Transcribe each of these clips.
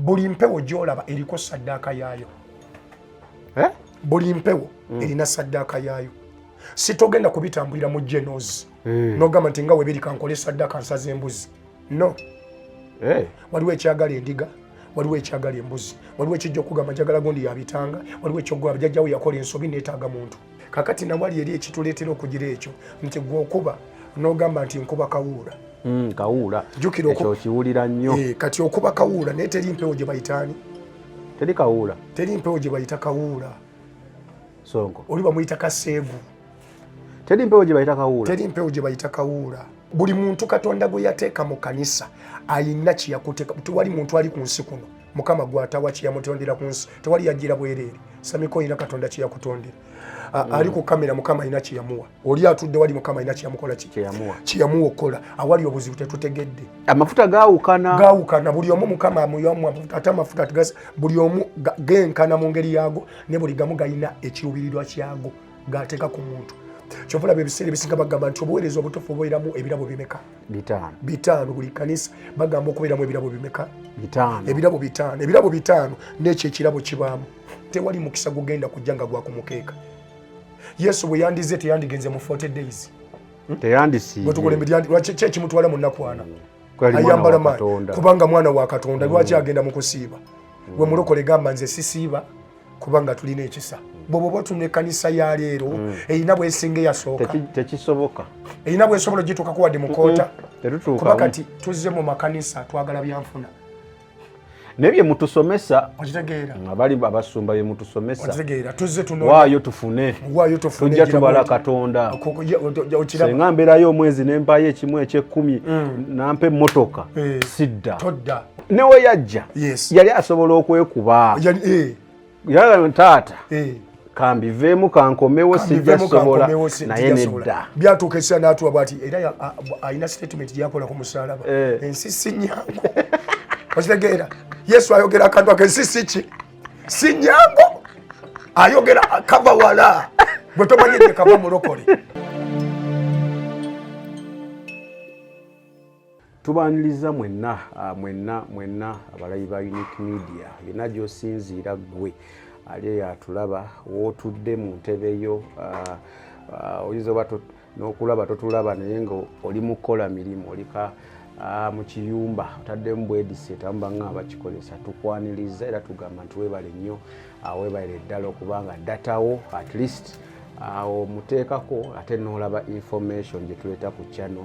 Buli mpewo gy'olaba eriko saddaaka yaayo. Eh? Buli mpewo erina saddaaka yaayo. Sitogenda kubitambulira mu genos nogamba nti nga webiri kankole saddaaka nsaza embuzi. No. Waliwo ekyagala endiga, waliwo ekyagala embuzi, waliwo ekijja okugamba njagala gundi yabitanga, waliwo ekyogamba jjajjawo yakola ensobi neetaaga muntu. Kakati nawali eri ekituleetera okugira ekyo nti gwe okuba n'ogamba nti nkuba kawuula. Kawuula. Jjukira Ekyo okiwulira nnyo. Kati okuba kawuula, naye teri mpewo gye bayitaani. Teri kawuula. Teri mpewo gye bayita kawuula. Sonko. Oli bamuyita kaseegu. Teri mpewo gye bayita kawuula. Teri mpewo gye bayita kawuula. Buli muntu Katonda gwe yateeka mu kanisa ayina kye yakuteeka. Tewali muntu ali ku nsi kuno Mukama gw'atawa kye yamutondera ku nsi. Tewali yajjira bwereere. Samiko oyina Katonda kye yakutondera. Ali ku kamera Mukama alina kye yamuwa. Oli atudde wali Mukama alina kye yamukola ki? Kye yamuwa. Kye yamuwa okukola. Awali obuzibu tetutegedde. Amafuta gaawukana. Gaawukana. Buli omu Mukama amuyamu amafuta, ate amafuta buli omu genkana mu ngeri yaago, ne buli gamu galina ekiruubirirwa kyago gateeka ku muntu. Kyova olaba ebiseera ebisinga bagamba nti obuweereza obutuufu bubeeramu ebirabo bimeka? 5. 5. Buli kanisa bagamba okubeeramu ebirabo bimeka? 5. Ebirabo 5. Ebirabo 5 n'ekyo ekirabo kibaamu. Tewali mukisa gugenda kujja nga gwakumukeeka. Yesu bwe yandize teyandigenze mu 40 days. Teyandisiibye. Bwe tukola emiti, lwaki ki ekimutwala mu nnaku ana? Kwali mwana Ayambala wa maanyi. Katonda. Kubanga mwana wa Katonda, lwaki agenda mu kusiiba? We mulokole gamba nze sisiiba kubanga tulina ekisa. Bw'oba oba otunula ekkanisa ya leero, erina bwesinga eyasooka. Tekisoboka. Erina bwesobola ogituukako wadde mu koota. Tetutuukamu. Kuba kati tuzze mu makanisa twagala byanfuna. Naye bye mutusomesa, Okitegeera? Abali abasumba bye mutusomesa. Okitegeera? Tuzze tunoonya. Waayo tufune. Waayo tufune. Tujja Gira tubala bw'oti. Katonda. Okiraba? Senga mbeerayo omwezi ne mpaayo ekimu eky'ekkumi, nampa emmotoka, sidda. Todda. Ne we yajja, yali asobola okwekuba. Yali. Yagamba taata, kambiveemu kankomewo, sijja Kambiveemu, sobola. kankomewo, Naye sijja sobola. nedda. Byatuuka ekiseera n'atuwa bw'ati, era alina statement gy'akola ku musaalaba. Ensi si nnyangu. Okitegeera? Yesu ayogera akantu ako, ensi si ki? Si nnyangu. Ayogera kava wala. Bwe tomanyi gye kava mulokole. Tubaniriza mwenna, mwenna, mwenna abalabi ba Unique Media. Yonna gy'osinziira ggwe ali eyo atulaba, w'otudde mu ntebe yo, oyinza oba n'okulaba totulaba, naye nga oli mu kukola mirimu, oli mu kiyumba, otaddemu bwedisi etamba nga abakikozesa. Tukwaniriza era tugamba nti weebale nnyo, weebalire ddala okubanga datawo at least awo muteekako ate n'olaba information gye tuleeta ku channel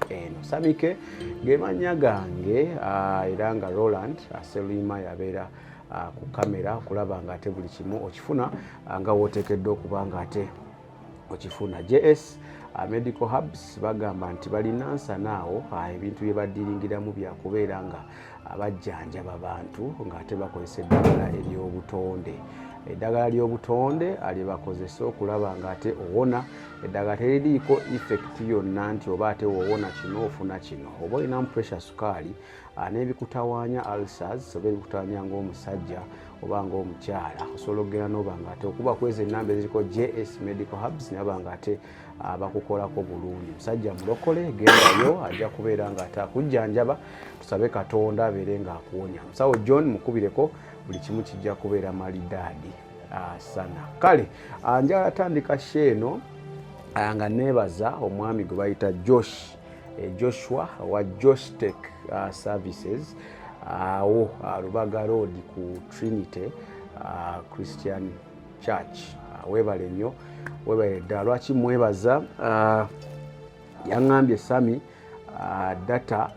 eno. Samike ge mannya gange, era nga Roland Aselima yabeera ku kamera okulaba nga ate buli kimu okifuna, nga w'oteekeddwa okuba nga ate okifuna. JS Medical Hubs bagamba nti balina nsana awo, ebintu bye badiringiramu byakubeera nga abajjanjaba bantu ng'ate bakozesa eddagala ery'obutonde. Eddagala ly'obutonde lye bakozesa okulaba ng'ate owona. Eddagala teririiko effect yonna nti oba ate woowona kino ofuna kino, oba olinamu pressure, sukaali, n'ebikutawaanya ulcers, oba ebikutawaanya ng'omusajja oba ng'omukyala, osobola okugenda n'oba ng'ate okuba kweza ennamba eziriko JS Medical Hubs, naba ng'ate bakukolako bulungi. Musajja mulokole, gendayo, ajja kubeera ng'ate akujjanjaba. Tusabe Katonda abeere ng'akuwonya. Musawo John mukubireko, buli kimu kijja kubeera malidaadi sana. Kale, njagala tandika show eno, nga neebaza omwami gwe bayita Josh, Joshua wa Josh Tech Services awo Lubaga Road ku Trinity Christian Church. Weebale nnyo, weebale ddala. Lwaki mwebaza? Yaŋŋambye Sami, data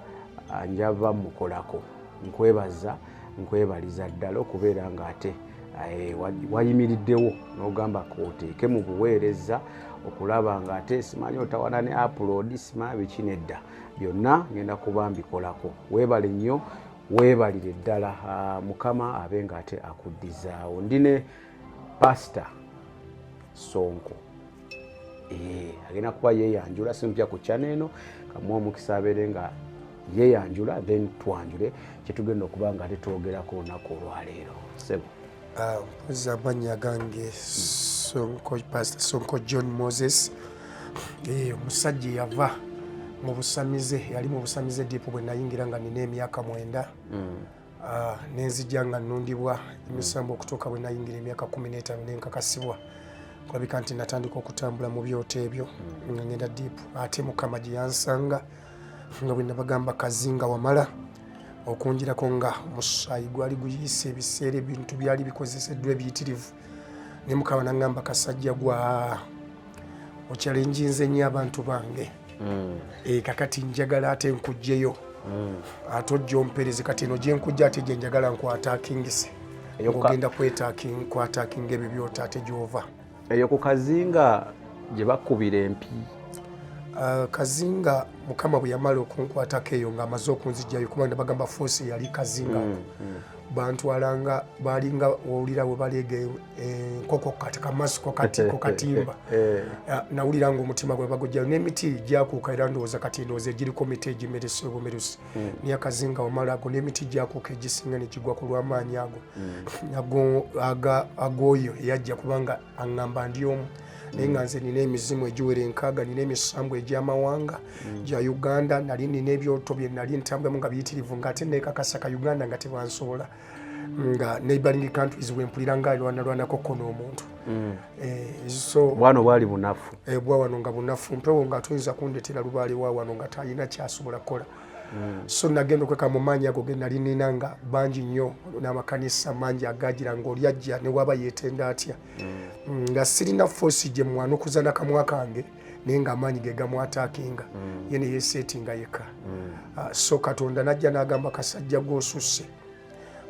njava mukolako. Nkwebaza, nkwebaliza ddala okubeera ng'ate wayimiriddewo n'ogamba kooteeke mu buweereza okulaba ng'ate simanyi otawana ne upload, simanyi biki, nedda, byonna ngenda kuba mbikolako. Weebale nnyo, weebalire ddala. Mukama abe ng'ate akuddizaawo. Ndi ne Pastor Sonko. Agenda kuba yeeyanjula, simpya ku channel eno, kamuwa omukisa abeere nga yeeyanjula, then twanjule kyetugenda okuba nga ate twogerako olunaku olwaleero. Sebo. Mpozi amannya gange Sonko, Pastor Sonko John Moses. Omusajja eyava mu busamize, yali mu busamize deep bwe nayingira nga nina emyaka 9. Nenzijja nga nnundibwa emisambo okutuuka bwe nayingira emyaka 15 nenkakasibwa kulabika nti natandika okutambula mu byoto ebyo nga ngenda deep. Ate Mukama gye yansanga nga bwe nabagamba Kazinga wamala okunjirako nga omusaayi gwali guyiise ebiseera, ebintu byali bikozeseddwa ebiyitirivu, ne Mukama nangamba, kasajja gwa okyalenjinze nnyo abantu bange. Kakati njagala ate nkugjeyo, ate ojja ompereze. Kati eno gyenkujja ate gye njagala nkwataakingise, ng'ogenda kwataakinga ebyo byota ate gy'ova. Eyo ku Kazinga gye bakubira empi? Kazinga Mukama bwe yamala okunkwatako eyo ng'amaze okunzijjayo, kubanga bagamba force yali Kazinga, bantwalanga balinga owulira we baleega enkoko kati kamasiko katiko katimba. Nawulira nga omutima gwe bagujjayo n'emiti gyakuuka, era ndowooza kati ndowooza egiriko miti egimerese obumerusi, naye Akazinga wamala ago n'emiti gyakuuka egisinga ne gigwa ku lw'amaanyi ago ag'oyo eyajja, kubanga aŋŋamba ndi omu, naye nga nze nina emizimu egiwera 60, nina emisambu egy'amawanga gya Uganda, nali nina ebyoto bye nali ntambulamu nga biyitirivu, ng'ate neekakasa ka Uganda nga tebansobola, nga neighboring countries bwempulira nga alwanalwanako ko n'omuntu. So bwano bwali bunafu. Bwa wano nga bunafu, mpewo nga toyinza kundetera lubaale wa wano nga talina kyasobola kukola. So nagenda okweka mu maanyi ago ge nali nina nga bangi nnyo n'amakanisa mangi agagira ng'oli ajja ne waba yeetenda atya, nga sirina force gye mwanukuza nakamwa kange, naye ng'amaanyi ge gamwataakinga, ye ne yeeseetinga yekka. So Katonda najja n'agamba, kasajja gw'osusse,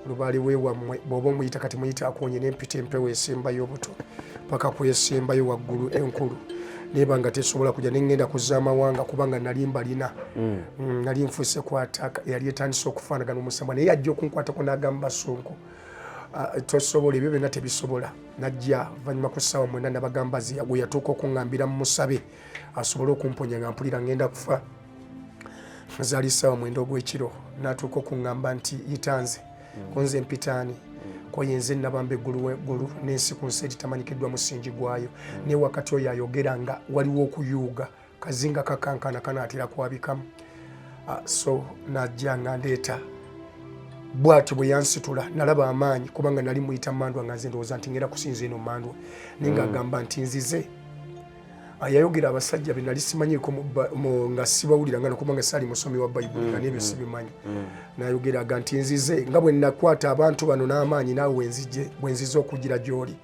lubaale weewammwe bw'oba omuyita kati muyita akonye, nempita empewo esembayo obuto paka kwesembayo waggulu enkulu, neba nga tesobola kujja, nengenda kuzaamawanga, kubanga nali mbalina. Nali nfuuse kwataaka eyali etandise okufaanagana omusambwa, naye ajja okunkwatako n'agamba, Sonko, tosobola, ebyo byonna tebisobola. Najja vanyuma ku ssaawa 9, nabagamba gwe yatuuka okuŋŋambira musabe asobole okumponya nga mpulira ngenda kufa. Zaali ssaawa 9 ogw'ekiro, n'atuuka okuŋŋamba nti yitanze kunze mpitaani koyenze nabamba eggulu eggulu n'ensi ku nsi eritamanyikiddwa musingi gwayo. Naye wakati oyo ayogera nga waliwo okuyuuga, Kazinga kakankana kanaatera kwabikamu. So najja nga ndeeta bwatyo bwe yansitula, nalaba amaanyi, kubanga nali muyita mandwa, nga nze ndowooza nti ngenda kusinza eno mandwa, naye ng'agamba nti nzize. Yayogera abasajja be nali simanyiiko nga sibawulira nga nokubanga saali musomi wa Bayibuli, nga nebyo sibimanyi. Nayogeraga nti nzize nga bwe nakwata abantu bano n'amaanyi, naawe bwe nzize okugira gy'oli.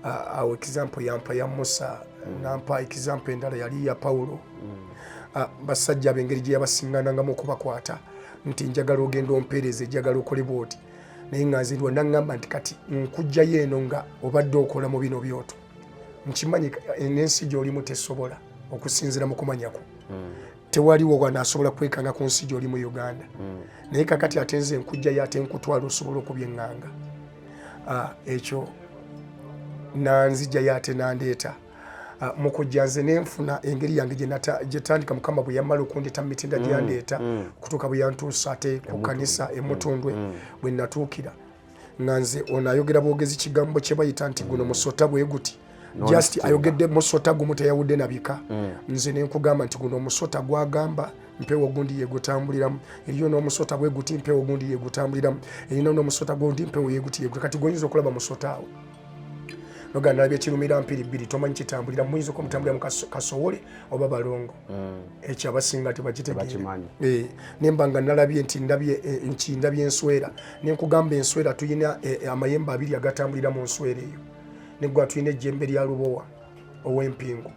Awo example yampa ya Musa, nampa example endala yali ya Pawulo. Basajja abo engeri gye yabasiŋŋanangamu okubakwata nti njagala ogenda ompeereze, njagala okole bwoti, naye nga nze ndiwa. Naŋŋamba nti kati nkugjayo eno nga obadde okola mu bino byoto, nkimanyi n'ensi gy'olimu tesobola okusinziira mu kumanyako, tewaliwo wano asobola kwekanga ku nsi gy'oli mu Uganda, naye kakati ate nze nkugjayo ate nkutwala osobola okubyeŋŋanga. Ekyo nanzijjayo ate nandeeta. Mu kujja nze nenfuna engeri yange gyetandika. Mukama bwe yamala okundeeta mu mitinda gye yandeeta okutuuka bwe yantuusa ate ku kanisa emutundwe, bwe natuukira nga nze ono ayogera bwogezi kigambo kye bayita nti guno musota bwe guti, just ayogedde musota gumu, teyawudde nabika. Nze nenkugamba nti guno omusota gwagamba mpewo gundi yegutambuliramu, eriyo n'omusota bwe guti, mpewo gundi yegutambuliramu, erina n'omusota gundi, mpewo yeguti yegu. Kati gwoyinza okulaba musota awo noga nalabye kirumira mpiri bbiri, tomanyi kitambulira, muyinza okumutambulira mu kasowole oba balongo. Ekyo abasinga tebakitegeera. Tebakimanyi. Nemba nga nalabye nti ndabye nti ndabye enswera, nenkugamba enswera tulina amayembe abiri agatambulira mu nswera eyo, negwa tulina ejjembe lya Lubowa ow'empingu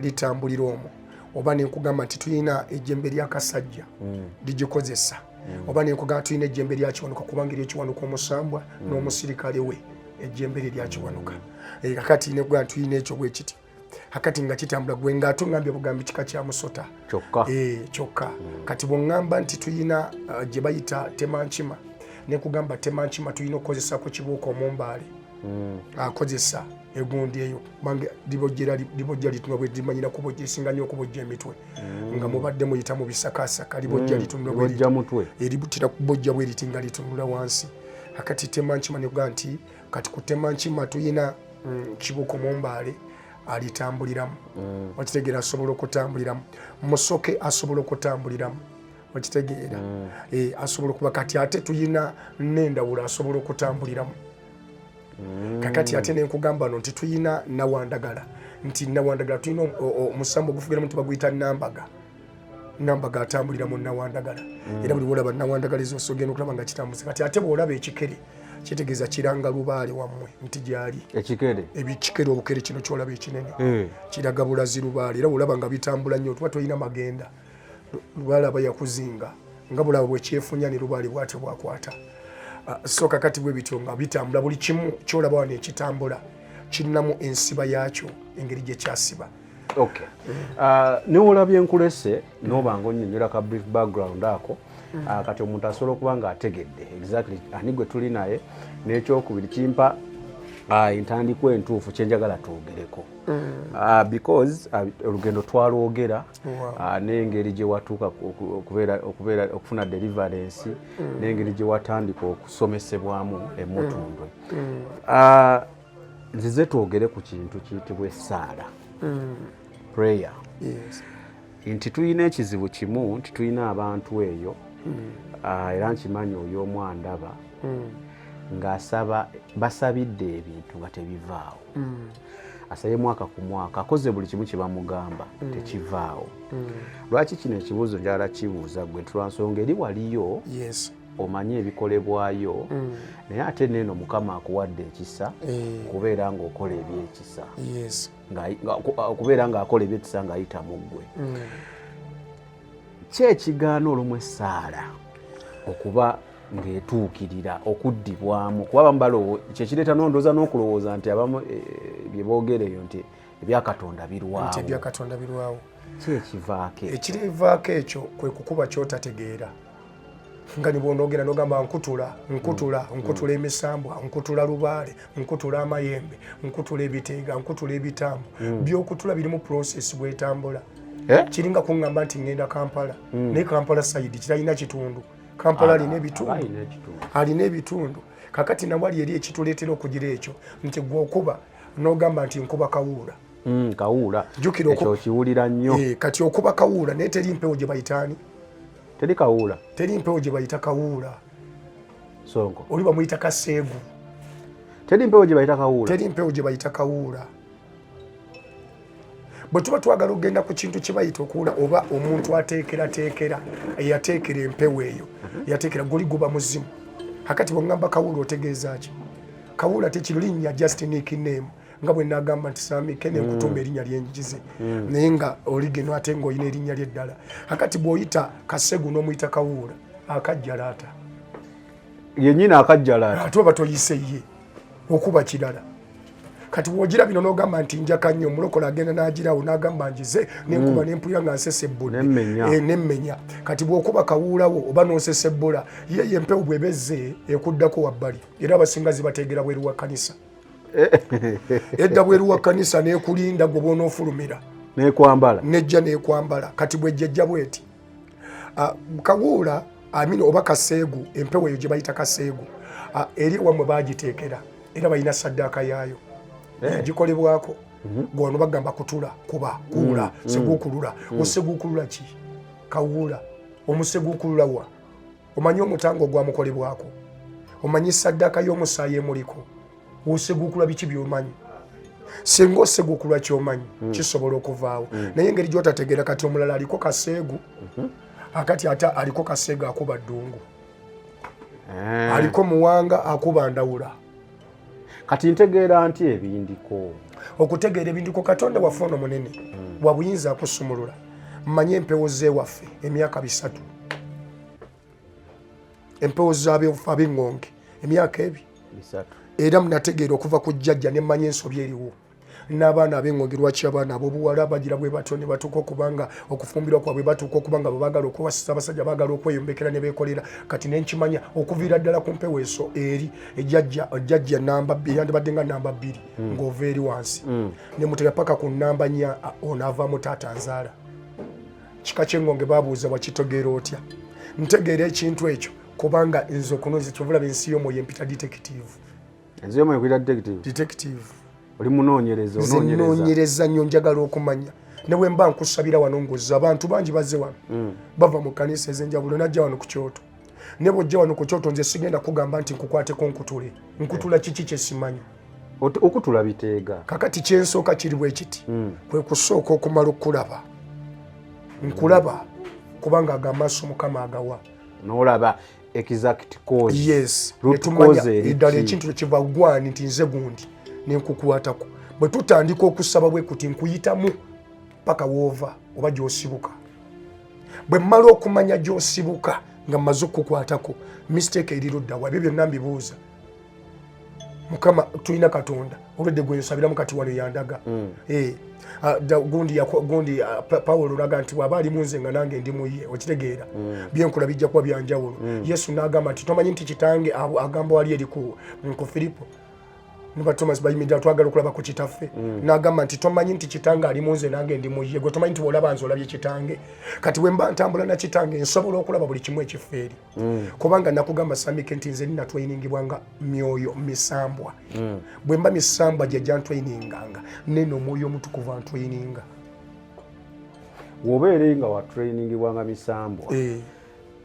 litambulira omwo, oba nenkugamba nti tulina ejjembe lya Kasajja ligikozesa, oba nenkugamba tulina ejjembe lya Kiwanuka, kubanga eryekiwanuka omusambwa n'omusirikale we ejjembe lye lya Kiwanuka. Kakati nekugamba tulina ekyo bwe kiti, kakati nga kitambula gwe ngaate ongambye bugambi kika kya musota. Kyokka. Kyokka kati bwongamba nti tulina gye bayita temankima, nekugamba temankima tulina okukozesako Kibuuka Omumbaale, akozesa egundi eyo, kubanga libojja litunula bwe limanyira kubojja, esinga nnyo okubojja emitwe nga mubadde muyita mu bisakaasaka, libojja litunula bwe Libojja mutwe. Eributira kubojja bwe riti nga litunula wansi. Akati temankima nekugaa nti kati ku temankima tuyina Kibuuka Omumbaale alitambuliramu, okitegeera, asobola okutambuliramu, Musoke asobola okutambuliramu. Okitegeera? Asobola okuba kati ate tuyina n'endawulo, asobola okutambuliramu. Kakati ate nenkugamba no nti tuyina nawandagala, nti nawandagala tulina omusambo ogufugiramu nti baguyita nambaga. Nambaga atambulira mu nawandagala. Era buli wolaba nawandagala ezo ogenda okulaba nga kitambuze. Kati ate bwolaba ekikere, kitegeeza kiranga lubaale wammwe nti gyali. Ekikere? Ebikikere, obukere, kino kyolaba ekinene kiraga bulazi lubaale. Era olaba nga bitambula nnyo, tuba tolina magenda, lubaale aba yakuzinga nga bulaba bwekyefunya ne lubaale bwatyo bwakwata. So kakati bwe bityo nga bitambula, buli kimu kyolaba wano ekitambula kirinamu ensiba yaakyo, engeri gye kyasiba. Okay. Newolabye nkulese noba nga onnyonnyola ka brief background ako. Kati omuntu asobola okuba nga ategedde exactly ani gwe tuli naye. N'ekyokubiri, kimpa entandikwa entuufu kyenjagala twogereko, because olugendo twalwogera n'engeri gye watuuka okubeera okufuna deliverance, n'engeri gye watandika okusomesebwamu emutundwe. Nzize twogere ku kintu kiyitibwa essaala, prayer. Nti tulina ekizibu kimu, nti tulina abantu eyo, era nkimanyi oyo omu andaba ng'asaba, basabidde ebintu nga tebivaawo. Asabye mwaka ku mwaka, akoze buli kimu kye bamugamba, tekivaawo. Lwaki? Kino ekibuuzo njagala kibuuza gwe, nti lwa nsonga eri waliyo omanye ebikolebwayo, naye ate neeno Mukama akuwadde ekisa okubeera ng'okola ebyekisa, okubeera ng'akola ebyekisa ng'ayita mu ggwe. Ki ekigaana olumu essaala okuba ng'etuukirira okuddibwamu? Kuba abamu balowooza kyekireeta nondooza n'okulowooza nti abamu bye boogera eyo nti ebyakatonda birwawo. Nti ebyakatonda birwawo. Ki ekivaako ekyo? Ekirivaako ekyo kwe kukuba kyotategeera, nga nibwonogera nogamba nkutula, nkutula, nkutula emisambwa, nkutula lubaale, nkutula amayembe, nkutula ebiteega, nkutula ebitambo. Byokutula birimu process bwetambula. Eh? Kiringa kuŋŋamba nti ŋŋenda Kampala, naye Kampala side kiralina kitundu, Kampala alina ebitundu. Alina ekitundu. Alina ebitundu. Kakati nawali eri ekituleetera okugira ekyo nti gwe okuba n'ogamba nti nkuba kawuula. Kawuula. Jjukira ekyo okiwulira nnyo. Kati okuba kawuula, naye teri mpewo gye bayitaani. Teri kawuula. Teri mpewo gye bayita kawuula. Sonko. Oli bamuyita kaseegu. Teri mpewo gye bayita kawuula. Teri mpewo gye bayita kawuula. Bwe tuba twagala okugenda ku kintu kye bayita okuwula, oba omuntu ateekerateekera, eyateekera empewo eyo, yateekera guli guba muzimu. Kakati bweŋŋamba kawuula, otegeeza ki? Kawuula tekirinnya, just nickname, nga bwe nagamba nti Samike nenkutumba erinnya lyenjize, naye nga oligeno ate ng'olina erinnya lyeddala. Kakati bw'oyita kasegu n'omuyita kawuula, akajjalaata. Yennyini akajjalaata. Ate oba toyise ye okuba kirala. Kati wogira bino n'ogamba nti njaka nnyo, omulokola agenda n'agirawo n'agamba njize nenkuba, nempulira nga nsesebbudde. Nemmenya. Nemmenya. Kati bw'okuba kawuulawo oba n'osesebbula, ye empewo bw'eba ezze ekuddako wabbali. Era abasinga zibateegera bweru wa kkanisa, edda bweru wa kkanisa n'ekulinda gwe bw'onoofulumira. Nekwambala. Nejja nekwambala. Kati bwejjajja bweti, kawuula amini oba kaseegu, empewo eyo gye bayita kaseegu, eri wammwe bagiteekera, era balina saddaaka yaayo gikolebwako. Gwe wano bagamba kutula, kuba kuwula, seguukulula. Oseguukulula ki? Kawuula omuseguukulula wa? Omanyi omutango ogwamukolebwako? Omanyi saddaaka y'omusaayi emuliko? Oseguukulula biki byomanyi? Singa oseguukulula kyomanyi, kisobola okuvaawo. Naye engeri gyotategeera, kati omulala aliko kaseegu, akati ate aliko kaseegu akuba ddungu, aliko muwanga akuba ndawula. Kati ntegeera nti ebindiko. Okutegeera ebindiko, Katonda waffe ono munene wabuyinza akusumulula. Manye empewo zewaffe emyaka 300, empewo zab'eŋŋonge emyaka ebi 300. Era munategeera okuva ku jjajja ne mmanya ensobi eriwo n'abaana ab'eŋŋonge, lwaki abaana ab'obuwala bagira bwe batyo ne batuuka okubanga okufumbirwa kwabwe, batuuka okubanga bwe baagala okuwasisa abasajja, baagala okweyombekera ne beekolera. Kati ne nkimanya okuviira ddala ku mpewo eso eri ejjajja, jjajja namba 2, yandibadde nga namba 2 ng'ova eri wansi ne mutera paka ku namba 4, ono avaamu taata nzaala. Kika ky'eŋŋonge babuuza, wakitegeera otya? Ntegeera ekintu ekyo kubanga nze okunoonyeza, kyova ensi y'omwoyo empita detective. Ensi y'omwoyo ekuyita detective. Detective. Oli munoonyereza. Nze onoonyereza. Nnoonyereza nnyo, njagala okumanya. Ne bwe mba nkusabira wano ng'ozza, abantu bangi bazze wano, bava mu kkanisa ez'enjawulo, najja wano ku kyoto. Ne bw'ojja wano ku kyoto, nze sigenda kugamba nti nkukwateko nkutule. Nkutula kiki kyesimanyi? Okutula biteega. Kakati kyensooka kiri bwe kiti, kwe kusooka okumala okulaba, nkulaba, kubanga ago amaaso Mukama agawa. N'olaba exact cause. Yes. Root netumanya cause eri eddala ki? Ekintu kiva gwani nti nze gundi, nenkukwatako. Bwe tutandika okusaba bwe kuti, nkuyitamu paka woova oba gy'osibuka. Bwe mmala okumanya gy'osibuka nga mmaze okukukwatako, mistake eri luddawa? Ebyo byonna mbibuuza Mukama. Tulina Katonda olwedde gwe nsabiramu kati wano yandaga. Eh, gundi gundi Pawulo laga nti bw'aba ali mu nze nga nange ndi mu ye, okitegeera, byenkola bijja kuba byanjawulo. Yesu n'agamba nti tomanyi nti kitange agamba wali eri ku Firipo ne Thomas bayimiddira, twagala okulaba ku kitaffe. N'agamba nti tomanyi nti kitange ali mu nze nange ndi mu ye? Gwe tomanyi nti bw'olaba nze olabye kitange? Kati bwe mba ntambula na kitange, nsobola okulaba buli kimu ekifo eri, kubanga nakugamba, Samike, nti nze nina trainingibwa nga myoyo misambwa. Bwe mba misambwa gyejja ntraininganga, nene Omwoyo Omutukuvu antraininga. Bw'obeere nga watrainingibwa nga misambwa,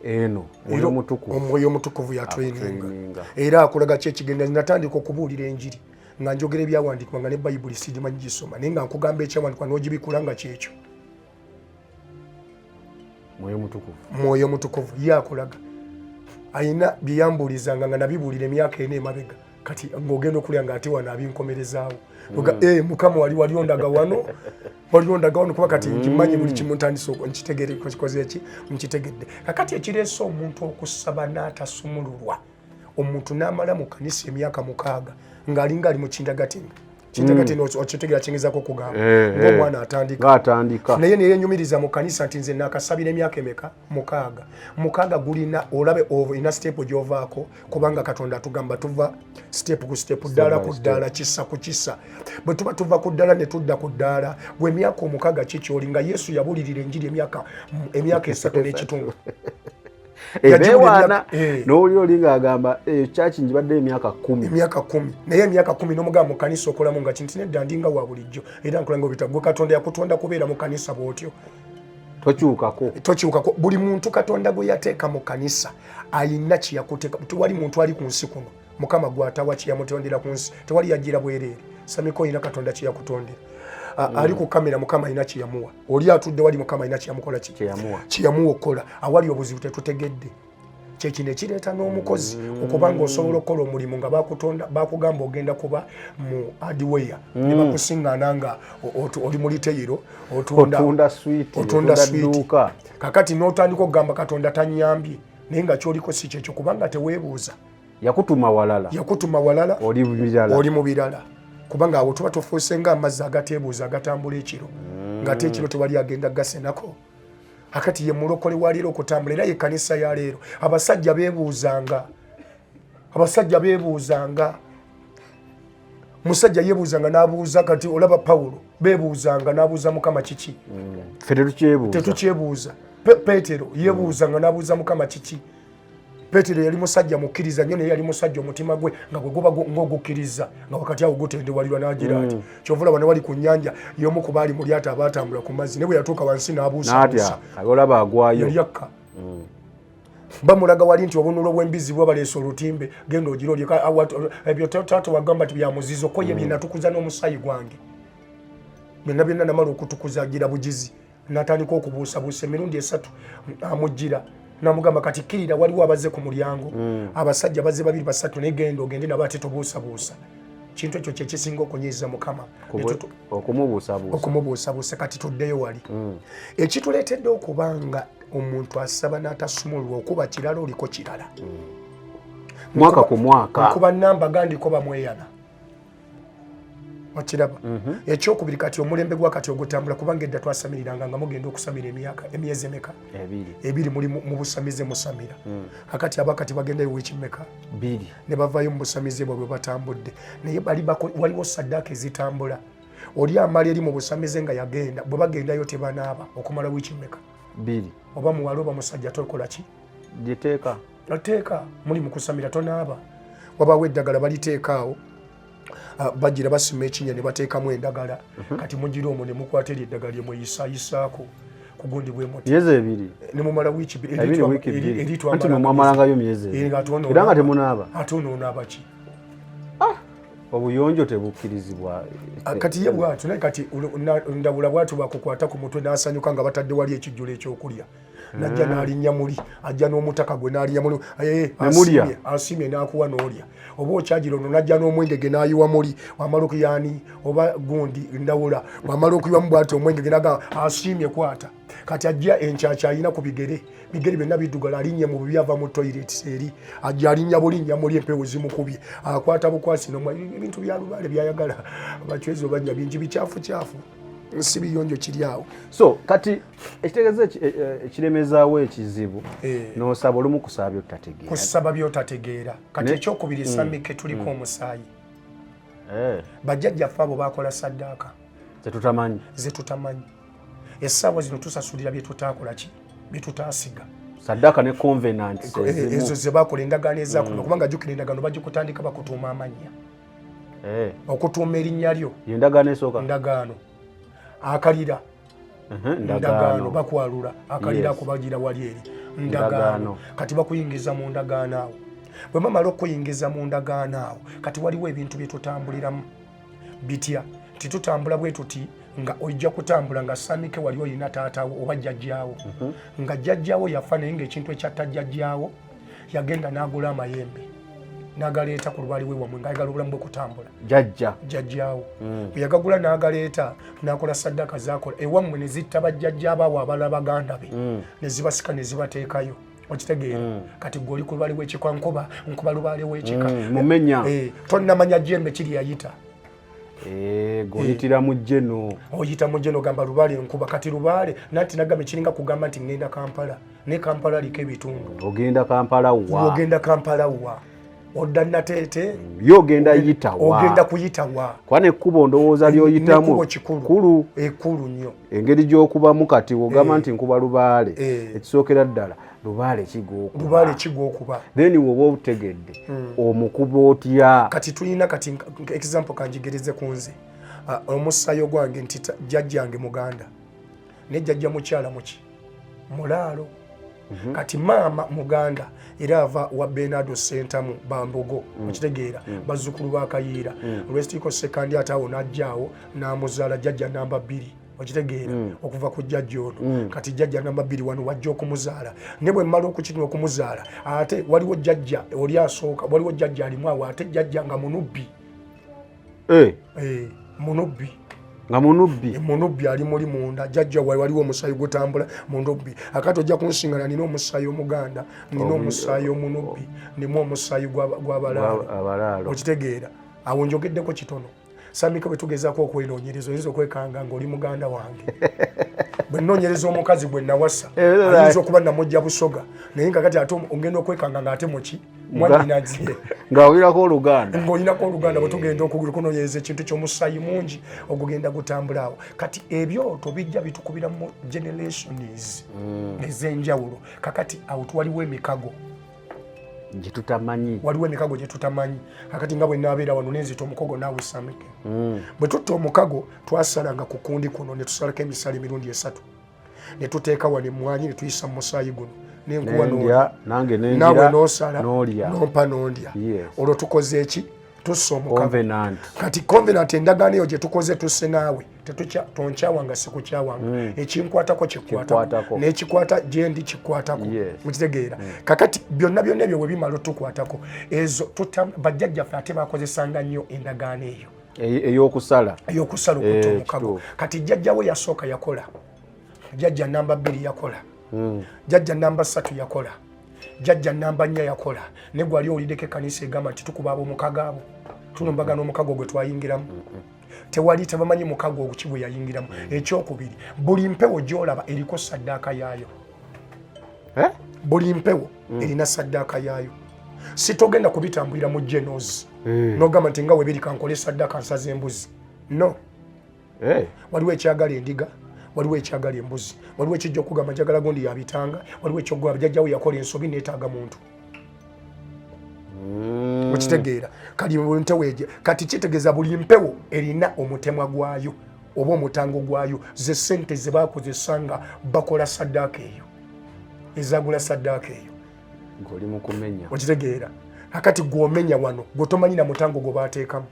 eno Era Mwoyo Mutukuvu Omwoyo Omutukuvu yatraininga. Akutraininga. Era akulaga ki ekigenda. Natandika okubuulira enjiri nga njogera ebyawandiikibwa nga ne Bayibuli sigimanyi gisoma, naye nga nkugamba ekyawandiikibwa n'ogibikula nga kyekyo. Mwoyo Mutukuvu. Mwoyo Mutukuvu ye akulaga. Ayina byeyambuulizanga nga nabibuulira emyaka 4 emabega, kati ng'ogenda okulya nga ate wano abinkomerezaawo. Oga, Mukama, wali ondaga wano, wali ondaga wano, kuba kati nkimanyi buli kimu, ntandise nkitegere kikoze eki, nkitegedde. Kakati ekireese omuntu okusaba n'atasumululwa, omuntu n'amala mu kanisa emyaka 6 ng'alinga ali mu kindergarten. Kindergarten, okitegera kingezako okugamba? Ng'omwana atandika. Ng'atandika. Naye neyenyumiriza mu kanisa nti nze nakasabira emyaka emeka? 6. 6 gulina olabe olina step gy'ovaako, kubanga Katonda atugamba tuva step ku step, ddaala ku ddaala, kisa ku kisa. Bwe tuba tuva ku ddaala ne tudda ku ddaala, gwe emyaka 6 kikyoli nga Yesu yabulirira enjiri emyaka 3 n'ekitundu. Ebewaana n'owulira oli ng'agamba kyaki njibadde emyaka 10. Emyaka 10, naye emyaka 10 n'omugamba mu kanisa okolamu nga kinti nedda, ndinga wa bulijjo era nkola nga obita. Gwe Katonda yakutonda kubeera mu kanisa bw'otyo. Tokyukako. Tokyukako. Buli muntu Katonda gwe yateeka mu kanisa ayina kyeyakuteeka. Tewali muntu ali ku nsi kuno Mukama gwatawa kyeyamutondera ku nsi. Tewali yajjira bwereere. Samiko, oyina Katonda kyeyakutondera. Ali ku kamera, Mukama alina kyeyamuwa. Oli atudde wali, Mukama alina kyeyamukola ki? Kyeyamuwa. Kyeyamuwa okukola. Awali obuzibu tetutegedde, kyekino ekireeta n'omukozi okuba nga osobola okukola omulimu nga bakutonda, bakugamba ogenda kuba mu hardware, ne bakusiŋŋaana nga oli mu retail, otunda. Otunda sweet. Otunda otunda sweet. Dduuka. Kakati n'otandika okugamba Katonda tanyambye, naye nga kyoliko si kyekyo, kubanga teweebuuza. Yakutuma walala. Yakutuma walala. Oli mu birala. Oli mu birala, kubanga awo tuba tufuuse nga amazzi agateebuuza agatambula ekiro, ng'ate ekiro tewali agenda gasenako. Akati ye mulokole wa leero okutambula, era ye kanisa ya leero. Abasajja beebuuzanga, abasajja beebuuzanga, musajja yeebuuzanga n'abuuza. Kati olaba Pawulo beebuuzanga n'abuuza Mukama kiki. Ffe tetukyebuuza. Tetukyebuuza. Peetero yeebuuzanga n'abuuza Mukama kiki. Peetero yali musajja mukkiriza nnyo, naye yali musajja omutima gwe nga gwe guba ng'ogukkiriza nga wakati awo gutendewalirwa n'agira ati kyova olaba ne wali ku nnyanja y'omu ku baali mu lyato abaatambula ku mazzi, naye bwe yatuuka wansi n'abuusabuusa. N'atya, olaba agwayo. Yali akka bamulaga wali nti obunulo bw'embizi bwabaleesa olutimbe, genda ogira olye. Ebyo taata wagamba nti bya muzizo, ko ye bye natukuza n'omusaayi gwange byonna byonna, namala okutukuza agira bugizi. Natandika okubuusabuusa emirundi esatu, amuggira namugamba kati kkirira, waliwo abazze ku mulyango, abasajja bazze babiri basatu, naye genda ogende nabo ate tobuusabuusa. Kintu ekyo kyekisinga okunyiiza Mukama. Okumubuusabuusa. Okumubuusabuusa. Kati tuddeyo wali ekituleetedde okuba nga omuntu asaba n'atasumululwa, okuba kirala oliko kirala. Mwaka ku mwaka. Nkuba namba gandiko bamweyana, okiraba? Ekyokubiri, kati omulembe gwa kati ogutambula, kubanga edda twasamiriranga nga mugenda okusamira emyaka emyezi emeka? 2. 2 muli mu busamize musamira. Kakati abakati bagendayo wiiki meka? 2. Ne bavaayo mu busamize bwabwe batambudde, naye bali waliwo saddaaka ezitambula. Oli amala eri mu busamize nga yagenda, bwe bagendayo tebanaaba okumala wiiki meka? 2. Oba muwala oba musajja, tokola ki? Gyeteeka. Oteeka muli mu kusamira tonaaba, wabaawo eddagala baliteeka awo. Bagira basima ekinnya ne bateekamu endagala. Kati mugira omwo ne mukwata eryo eddagala lye mweyisayisaako ku gundi bwe muti. Myezi 2. Ne mumala wiiki 2. Ebiri, wiiki 2. Anti mwe mwamalangayo myezi 2. Era nga temunaaba. Ate onoonaaba ki? Obuyonjo tebukkirizibwa. Kati ye bw'atyo, naye kati Ndawula bw'atyo bwakukwata ku mutwe n'asanyuka nga batadde wali ekijjulo ekyokulya. Najja n'alinnya muli, ajja n'omutaka gwe n'alinnya muli, Ne mulya. Asiimye n'akuwa n'olya. Oba okyagira ono n'ajja n'omwenge n'ayiwa muli, wamala okuyaani oba gundi Ndawula, wamala okuyiwamu bw'ati omwenge n'agamba asiimye kwata. Kati ajja enkyakya alina ku bigere, bigere byonna biddugala, alinnye mu bubi ava mu toilet eri, ajja alinnya bulinnya muli empewo zimukubye, akwata bukwasi n'omwa, ebintu bya lubaale by'ayagala abachwezi oba bingi bikyafu kyafu, si biyonjo kiri awo. So kati ekitegeeza ekiremezaawo ekizibu, n'osaba olumu kusaba by'otategeera. Kusaba by'otategeera. Kati ekyokubiri, Samike, tuliko omusaayi. Bajjajjaffe abo bakola saddaaka Zetutamanyi. Zetutamanyi. Essaawa zino tusasulira bye tutaakola ki, bye tutaasiga. Saddaaka ne covenants Ezo ezimu. Ze bakola, endagaano ezakolebwa, kubanga jjukira endagaano bagikutandika bakutuuma amannya, okutuuma erinnya lyo. Yendagaano esooka. Ndagaano akalira. Ndagaano. Ndagaano. Bakwalula akalira. Kubagira wali eri ndagaano. Ndagaano. Kati bakuyingiza mu ndagaano awo. Bwe bamala okuyingiza mu ndagaano awo, kati waliwo ebintu bye tutambuliramu. Bitya? Nti tutambula bwe tuti, nga ojja kutambula nga Samike wali olina taatawo oba jjajjaawo, nga jjajjaawo yafa, naye ngaekintu ekyatta jjajjaawo, yagenda n'agula amayembe n'agaleeta ku lubaale we wamwe ng'ayagala obulamu bwe kutambula. Jajja. Jjajjaawo bwe yagagula n'agaleeta n'akola saddaaka zakola ewammwe, ne zitta bajjajjaabaawo abalala, baganda be, ne zibasika ne zibateekayo. Okitegeera? Kati gwe oli ku lubaale w'ekika, nkuba nkuba lubaale w'ekika. Mumenya. Tonnamanya jembe kiri yayita. G'oyitira mu jeno. Oyita mu jeno, gamba lubaale nkuba. Kati lubaale nanti nagamba ekiringa kugamba nti ŋŋenda Kampala, ne Kampala aliko ebitundu. Ogenda Kampala wa? Ogenda Kampala wa? Odda Nateete? Ye ogenda yita wa? Ogenda kuyita wa? Kuba nekkubo ndowooza lyoyitamu Nekkubo kikulu. Kulu. Ekkulu nnyo. Engeri gy'okubamu kati ogamba nti nkuba lubaale, ekisookera ddala lubaale kigwokuba. Lubaale kigwokuba. Then woba otegedde, omukuba otya? Kati tulina kati example kanjigereze ku nze. Omusaayi ogwange nti jjajjange muganda, ne jjajja mukyala muki mulaalo. Kati maama muganda, era ava wa Benardo Sentamu Bambogo. Okitegeera? Bazzukulu ba Kayiira Lwesitiko Sekandi. Ate awo n'ajjaawo n'amuzaala jjajja namba 2. Okitegeera? Okuva ku jjajja ono. Kati jjajja namba 2 wano wajja okumuzaala, ne bwe mmala okukituna okumuzaala, ate waliwo jjajja oli asooka, waliwo jjajja alimu awo, ate jjajja nga munubbi. Munubbi. Nga munubbi. Munubbi ali muli munda. Jjajja wawe waliwo omusaayi gutambula munubbi. Akati ojja kunsingana, nina omusaayi omuganda, nina omusaayi omunubbi, nimu omusaayi gw'abalaalo. Abalaalo. Okitegeera? Awo njogeddeko kitono. Samika, bwe tugezaako okwenoonyereza, oyinza okwekanga ng'oli muganda wange. Bwe nnoonyereza omukazi gwe nawasa, ayinza okuba namujja Busoga, naye nga kati ate ogenda okwekanga ng'ate muki mwanyinazie. Ng'olinako oluganda. Ng'olinako oluganda. Bwe tugenda okunoonyereza ekintu ky'omusaayi mungi ogugenda gutambula awo, kati ebyoto bijja bitukubira mu generations ez'enjawulo. Kakati awo tuwaliwo emikago gye tutamanyi. Waliwo emikago gye tutamanyi. Kakati nga bwe naabeera wano nenzita omukogo naawe Samike, bwe tutta omukago, twasalanga ku kundi kuno ne tusalako emisala emirundi 3, ne tuteeka wano emmwanyi, ne tuyisa mu musaayi guno, nenkuwa Nendya, nange naawe nengira n'osala n'olya. Nompa n'ondya. Olwo tukoze eki? Tussa omukago. Covenant. Kati covenant, endagaano eyo gye tukoze, tusse naawe tonkyawanga, sikukyawanga, ekinkwatako kikwatako. Kikwatako. N'ekikwata gyendi kikwatako. Mukitegeera? Kakati byonna byonna ebyo bwe bimala otukwatako, ezo bajjajjaffe ate bakozesanga nnyo endagaano eyo. Ey'okusala. Ey'okusala, okutta omukago. Kituufu. Kati jjajjawe yasooka yakola, jjajja namba 2 yakola, jjajja namba 3 yakola, jjajja namba 4 yakola. Ne gwali owuliddeko ekkanisa egamba nti tukuba ab'omukago abo, tulumbagana omukago gwe twayingiramu? Tewali, tebamanyi mukago ogwo ki bwe yayingiramu. Ekyokubiri, buli mpewo gy'olaba eriko saddaaka yaayo. Eh? Buli mpewo erina saddaaka yaayo. Si togenda kubitambulira mu genos n'ogamba nti nga webiri kankole saddaaka nsaza embuzi. No. Waliwo ekyagala endiga, waliwo ekyagala embuzi, waliwo ekijja okugamba njagala gundi yabitanga, waliwo ekyogamba jjajjawo yakola ensobi, neetaaga muntu. Okitegeera? Kali mpewo egyo, kati kitegeeza buli mpewo erina omutemwa gwayo oba omutango gwayo, ze sente ze bakozesa nga bakola saddaaka eyo, ezagula saddaaka eyo. Ng'oli mu kumenya. Okitegeera? Akati gw'omenya wano gwe tomanyi na mutango gwe bateekamu.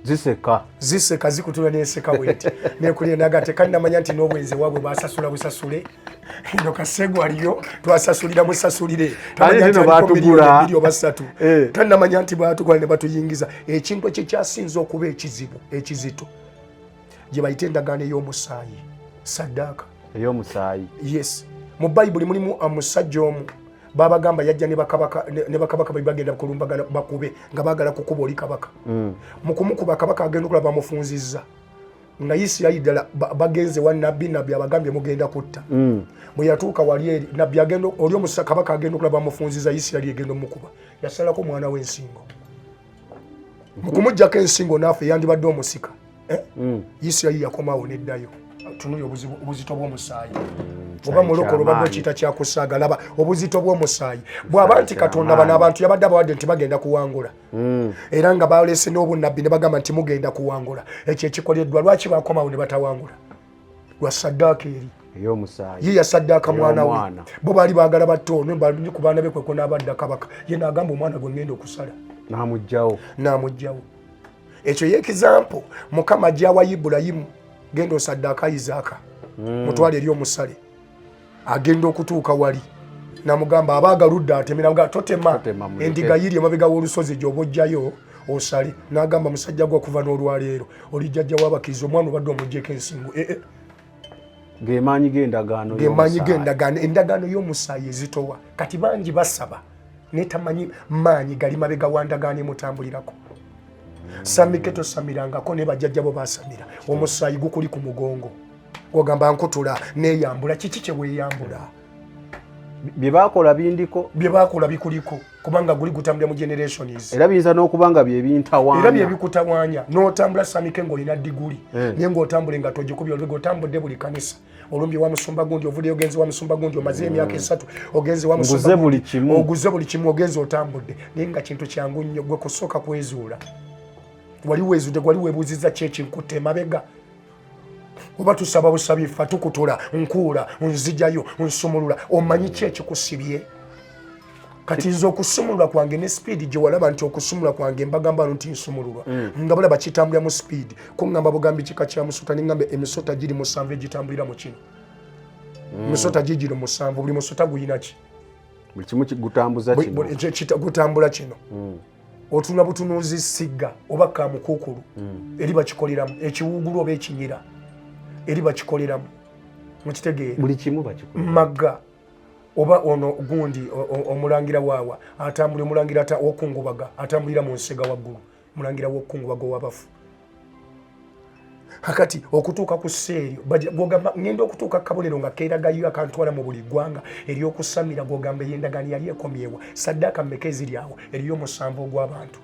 Ziseka. Ziseka, zikutula nenseka bweti nekulira naga tekanamanya nti n'obwenzi waabwe basasula busasule. Eno kasegu aliyo twasasulira musasulire. Tamanya nti batugula. Oba 3. Tanamanya nti batugula ne batuyingiza. Ekintu ekikyasinze okuba ekizibu ekizito gye bayita endagaano ey'omusaayi, saddaaka ey'omusaayi. Yes, mu Bayibuli mulimu omusajja omu babagamba yajja ne bakabaka bwe bagenda kulumbagana bakube nga baagala kukuba oli kabaka. Mu kumukuba kabaka agenda okulaba bamufunzizza nga Isirayiri ddala bagenze wa nabbi, nabbi abagambye mugenda kutta. Bwe yatuuka wali eri nabbi agenda oli omusa kabaka agenda okulaba bamufunzizza, Isirayiri egenda omukuba, yasalako omwana w'ensingo. Mu kumuggyako ensingo naafe yandibadde omusika. Isirayiri yakomawo neddayo. Tunuli obuzito bw'omusaayi. Oba mulokole obadde okiyita kyakusaaga, laba obuzito bw'omusaayi. Bw'aba nti Katonda bano abantu yabadde abawadde nti bagenda kuwangula. Era nga balese n'obunnabbi ne bagamba nti mugenda kuwangula. Ekyo ekikoleddwa lwaki bakomawo ne batawangula? Lwa saddaaka eri. Ey'omusaayi. Ye yasaddaaka mwana we. Bo baali baagala batte ono, bali ku baana be kwe kunaabadda kabaka. Ye n'agamba omwana gwe ngenda okusala. N'amuggyawo. N'amuggyawo. Ekyo ye example Mukama gy'awa Ibulayimu, genda osaddaaka Isaaka. Mutwale eri omusale. Agenda okutuuka wali namugamba abaagaludde atemera nga totema endiga yiri emabega w'olusozi gy'oba ojjayo osale. N'agamba musajja gwe okuva n'olwaleero oli jjajja w'abakkiriza, omwana obadde omuggyeko ensingo. Gemaanyi g'endagaano Gemaanyi g'endagaano, endagaano y'omusaayi ezitowa. Kati bangi basaba naye tamanyi maanyi gali mabega wa ndagaano emutambulirako. Samike tosamirangako naye bajjajja bo basamira. Omusaayi gukuli ku mugongo. Ogamba nkutula neeyambula, kiki kye weeyambula? Bye baakola bindiko. Bye baakola bikuliko kubanga guli gutambulira mu generations. Era biyinza n'okuba nga bye bintawaanya. Era bye bikutawaanya. N'otambula Samike ng'olina diguli. Naye ng'otambule nga togikubye olubega, otambudde buli kanisa. Olumbye wa musumba gundi, ovuddeyo ogenze wa musumba gundi, omaze emyaka 3 ogenze wa musumba Nguze buli kimu. Oguze buli kimu, ogenze otambudde. Naye nga kintu kyangu nnyo gwe kusooka kwezuula. Wali weezudde, wali weebuuzizza ki ekinkutte emabega? Oba tusaba busabi ffa tukutula, nkuula, nzijayo, nsumulula. Omanyi ki ekikusibye? Kati nze okusumulula kwange ne speed gye walaba nti okusumulula kwange mbagamba nti nsumululwa. Nga balaba kitambulira mu speed. Kuŋŋamba bugambi kika kya musota, ne ŋŋamba emisota giri 7 egitambulira mu kino. Emisota gigiro 7, buli musota guyina ki? Buli kimu gutambuza kino. Gutambula kino. Otunula butunuuzi sigga oba kamukuukulu. Eri bakikoleramu, ekiwuugulu oba ekinyira. Eri bakikoleramu. Mukitegeera? Buli kimu bakikoleramu. Magga. Oba ono gundi omulangira waawa atambula, omulangira okungubaga atambulira mu nsega waggulu, mulangira w'okungubaga ow'abafu. Kakati okutuuka ku sseeryo, gw'ogamba ngenda okutuuka ku kabonero nga keeragayo akantwala mu buli ggwanga ery'okusamira, gw'ogamba ey'endagaano yali ekomyewa. Saddaaka mmeka eziri awo? Eriyo 7 ogw'abantu.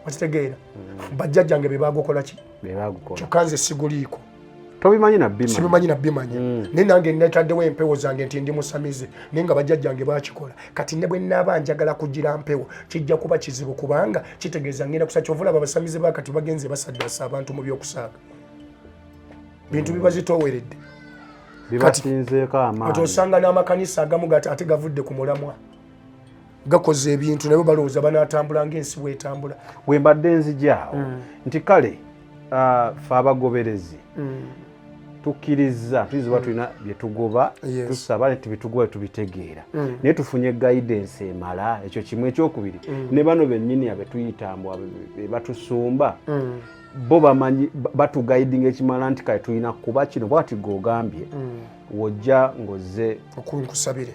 Okitegeera? Bajjajjange be baagukola ki? Be baagukola. Kyokka nze siguliiko. Tobimanyi na bimanya. Sibimanyi na bimanya. Naye nange netaddewo empewo zange nti ndi musamize, naye nga bajjajjange baakikola. Kati ne bwe nnaaba njagala kugira mpewo, kijja kuba kizibu kubanga kitegeeza ngenda kusa. Kyova olaba abasamize ba kati bagenze basaddaasa abantu mu by'okusaaga. Bintu bibazitooweredde. Bibasinzeeko amaanyi. Kati osanga n'amakanisa agamu gati ate gavudde ku mulamwa. Gakoze ebintu nabo balowooza banaatambula ng'ensi bw'etambula. We mbadde nzija awo nti kale, ffe abagoberezi tukkiriza, tuyinza oba tulina bye tugoba, tusaba nti bye tugoba tubitegeera. Naye tufunye guidance emala, ekyo kimu. Ekyokubiri, ne bano bennyini abetuyita mbu be batusumba, bo bamanyi, batuguidinga ekimala nti kale tulina kuba kino. Bw'ati gw'ogambye, w'ojja ng'ozze Nkusabire.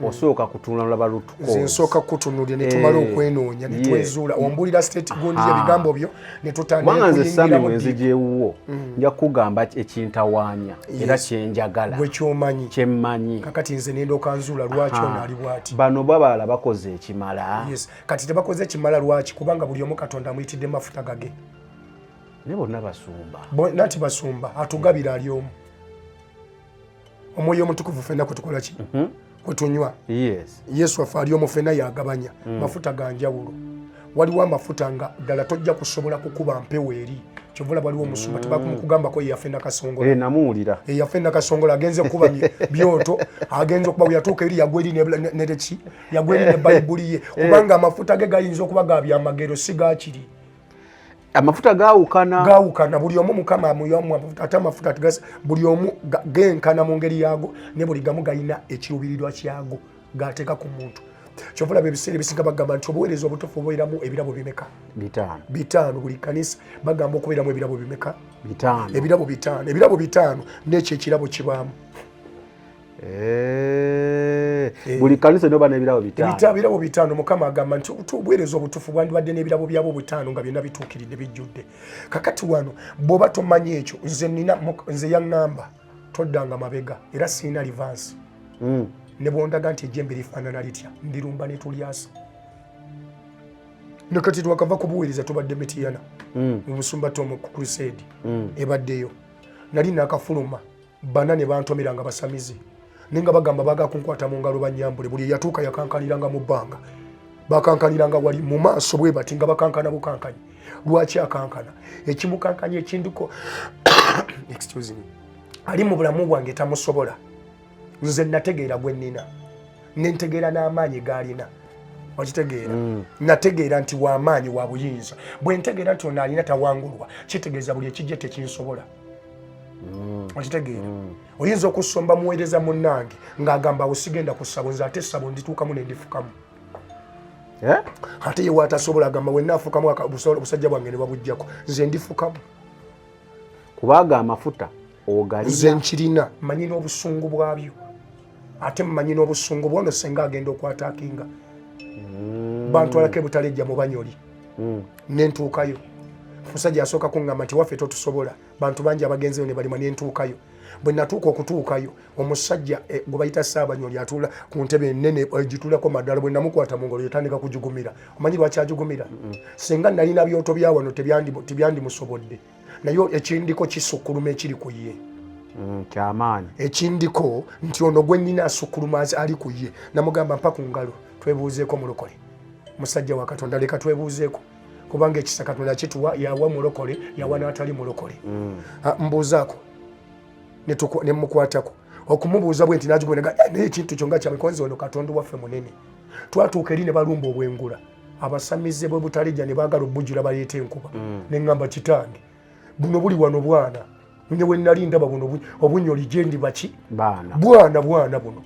Osooka kutunula laba root Nze cause. nsooka kutunuulira ne tumala okwenoonya, ne twezuula. Ombuulira state gundi y'ebigambo byo, ne tutandika Kubanga nze okuyingira Sami mu bwe nzija ewuwo, nja kukugamba ekintawaanya era kye njagala. Gwe ky'omanyi. Kye mmanyi. Kakati nze ne ndooka nzuula lwaki ono ali bw'ati. Bano babalala bakoze ekimala. Yes. Kati tebakoze ekimala lwaki? Kubanga buli omu Katonda amuyitidde mafuta gage. Naye bonna basumba. Nanti basumba, atugabira ali omu. Omwoyo omutukuvu ffenna kwe tukola ki? Kwetunywa. Yes. Yesu afe ali omufena yagabanya. Mafuta ga njawulo. Waliwo amafuta nga ddala tojja kusobola kukuba mpewo eri. Kyovula waliwo omusumba tebakumukugambako ye yafe Nakasongola. Namuwulira. Ye yafe Nakasongola agenze kukuba byoto, agenze okuba bwe yatuuka eri yagwa eri ne ki? Yagwa eri ne Bayibuli ye. Kubanga amafuta ge gayinza okuba ga byamagero si gaakiri. Amafuta gaawukana. Gaawukana, buli omu Mukama amuyamu amafuta, ate amafuta tigasa, buli omu genkana mu ngeri yaago, ne buli gamu galina ekiruubirirwa kyago g'ateeka ku muntu. Kyova olaba ebiseera ebisinga bagamba nti obuweereza obutuufu bubeeramu ebirabo bimeka? 5. 5. Buli kkanisa bagamba okubeeramu ebirabo bimeka? 5. Ebirabo 5. Ebirabo 5 n'ekyo ekirabo kibaamu. Buli kkanisa enoba n'ebirabo 5. Ebirabo 5. Mukama agamba nti obuweereza obutuufu bwandibadde n'ebirabo byabwo 5 nga byonna bituukiridde bijjudde. Kakati wano bw'oba tomanyi ekyo, nze nina, nze yaŋŋamba toddanga mabega era sirina livansi. Ne bw'ondaga nti ejjembe lifaanana litya, ndirumba ne tulyasa. Ne kati twakava kubuweereza tubadde Mityana. Mu Musumba Tom ku Crusade. Ebaddeyo. Nali nakafuluma bana ne bantomera nga basamize. Naye nga bagamba baagala kunkwata mu ngalo bannyambule. Buli eyatuuka yakankaniranga mu bbanga. Bakankaniranga wali mu maaso bwe bati nga bakankana bukankanyi. Lwaki akankana? Ekimukankanya ekindiko excuse me. Ali mu bulamu bwange tamusobola. Nze nategeera gwe nnina. Ne ntegeera n'amaanyi g'alina. Okitegeera? Nategeera nti w'amaanyi wa buyinza. Bwe ntegeera nti ono alina tawangulwa, kitegeeza buli ekijja tekinsobola. Okitegeera? Oyinza okusomba muweereza munnange ng'agamba awo sigenda ku ssabo, nze ate essabo ndituukamu ne ndifukamu. Ate ye w'atasobola agamba wenna afukamu obusajja bwange ne babuggyako, nze ndifukamu. Kubanga amafuta ogalina. Nze nkirina, mmanyi n'obusungu bwabyo. Ate mmanyi n'obusungu bwono senga agenda okwataakinga. Bantwalako ebutalejja mu Banyoli. Ne ntuukayo. Omusajja asooka kuŋŋamba nti waffe totusobola. Bantu bangi abagenzeyo ne balima ne ntuukayo. Bwe natuuka okutuukayo, omusajja gwe bayita Ssaabanyoli atuula ku ntebe ennene egituulako maddaala, bwe namukwata mu ngalo yatandika kugigumira. Omanyi lwaki agigumira? Singa nalina byoto bya wano tebyandimusobodde. Naye ekindiko kisukkuluma ekiri ku ye. Kyamaanyi. Ekindiko nti ono gwe nnina asukkuluma ali ku ye. Namugamba mpa ku ngalo twebuuzeeko mulokole. Musajja wa Katonda leka twebuuzeeko. Kubanga ekisa Katonda kituwa, yawa mulokole, yawa n'atali mulokole. Mbuuzaako. Ne mukwatako. Okumubuuza bwe nti n'agigumira, naye ekintu kyo nga kya mikonzi ono Katonda waffe munene. Twatuuka eri ne balumba obwengula. Abasamize bwe butalejja ne baagala obbujjula baleete enkuba. Ne ŋŋamba kitange, buno buli wano bwana. Ne we nali ndaba buno obunyoli gye ndi baki? Baana. Bwana, bwana buno.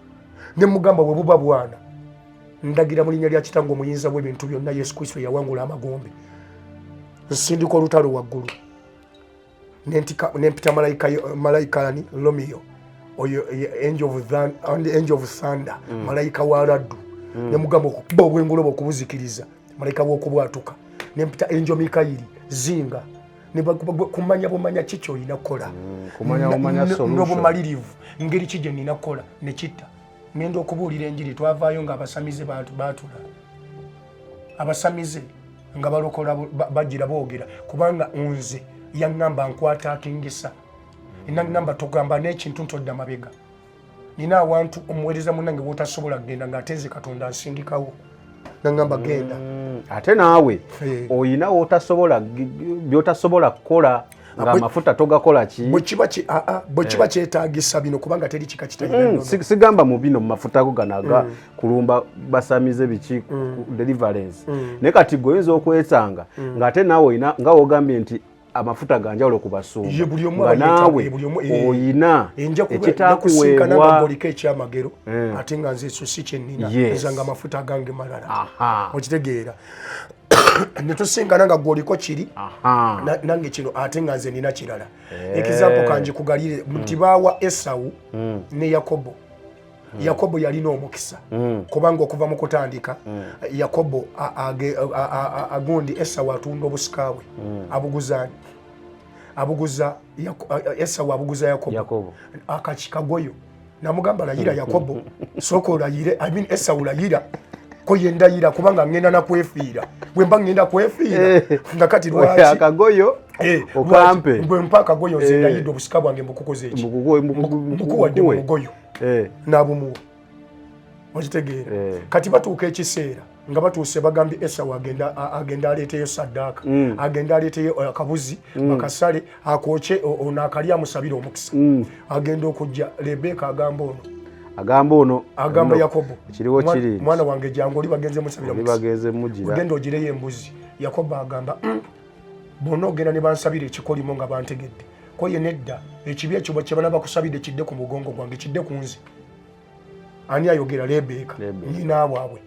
Ne mugamba bwe buba bwana. Ndagira mu linnya lya kitange omuyinza w'ebintu byonna Yesu Kristo yawangula amagombe. Nsindika olutalo waggulu. Ne mpita malayika ani? Romeo. Oyo, ye, angel of angel of thunder, malayika wa laddu. Ne mugamba okukuba obwengula obwo okubuzikiriza, malayika w'okubwatuka. Ne mpita angel Mikayiri, zinga. Ne kumanya bumanya ki ky'olina kukola. Kumanya bumanya solution. N'obumalirivu, ngeri ki gye nnina kukola, ne kitta. Ngenda okubuulira enjiri, twavaayo ng'abasamize baatula. Abasamize nga balokola bagira boogera, kubanga nze yaŋŋamba nkwata akingisa. Naŋŋamba togamba n'ekintu ntodda mabega. Nina awantu omuweereza munnange w'otasobola kugenda ng'ate nze Katonda ansindikawo. Naŋŋamba genda. Ate naawe oyina w'otasobola by'otasobola kukola nga amafuta togakola ki? Bwe kiba bwe kiba kyetaagisa bino kubanga teri kika kitalina nnono. Sigamba mu bino mu mafuta ago gano aga kulumba basamize biki deliverance. Naye kati gwe oyinza okwesanga ng'ate naawe oyina nga w'ogambye nti amafuta ga njawulo ku basumba. Ye buli omu Nga aba yeetaaga, naawe ye buli omu, oyina Nja kuba- ekitakuweebwa. nja kusinkana nga ng'oliko ekyamagero, ate nga nze ekyo si kye nnina. Nze nga amafuta agange malala. Okitegeera. Ne tusinkana nga gw'oliko kiri, nange kino ate nga nze nnina kirala. Example kanjikugalire nti baawa Esau ne Yakobo. Yakobo yalina omukisa kubanga okuva mu kutandika, Yakobo agundi Esau atunda obusika bwe. Abuguza ani? Abuguza Esau abuguza Yakobo. Yakobo. Akakikagoyo. Namugamba layira Yakobo, sooka olayire, I mean Esau layira. Ko ye ndayira kubanga ngenda na kwefiira. Bwe mba ngenda kwefiira, nga kati lwaki? Akagoyo, okampe. Lwaki? Bwe mpa akagoyo nze ndayidde obusika bwange mbukukoze eki? Mbukuwadde mu mugoyo. N'abumuwa. Okitegeera? Kati batuuka ekiseera nga batuuse, bagambye Esawu agenda aleeteyo saddaaka, agenda aleeteyo akabuzi, bakasale, akookye, ono akali amusabire omukisa. Agenda okujja, Lebeka agamba ono, Agamba ono, agamba Yakobo, Ekiriwo kiri nti, "Mwana wange, jangu, oli bagenze musabira oli mukisa." Bagenze mugira. Ogenda ogireyo embuzi. Yakobo agamba, bonna ogenda ne bansabira ekikolimo nga bantegedde ko ye nedda, ekibi ekyo bwe kyebana bakusabidde kidde ku mugongo gwange, kidde ku nze." Ani ayogera? Lebeeka, Lebeeka. Nyina waabwe.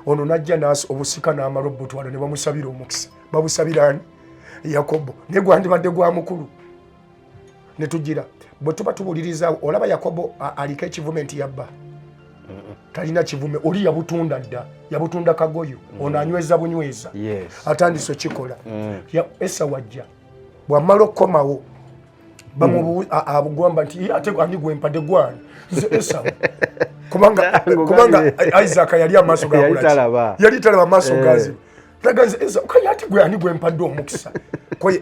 Ono najja obusika n'amala obutwala ne bamusabira omukisa. Babusabira ani? Yakobo. Naye gwandibadde gwa mukulu. Ne tugira bwe tuba tubuliriza, olaba Yakobo aliko ekivume nti yabba? Talina kivume. Oli yabutunda dda, yabutunda kagoyo. Ono anyweza bunyweza. Atandise okikola. Esawu ajja, bwamala okukomawo abugamba nti, "Ye, ate ani gwempadde? Gwani? Nze Esawu." Kubanga kubanga Isaac yali amaaso Yali gakola ki? talaba. Yali talaba, amaaso gaziba. Taga nze Esawu. Kale ate gwe ani gwempadde omukisa? Koye,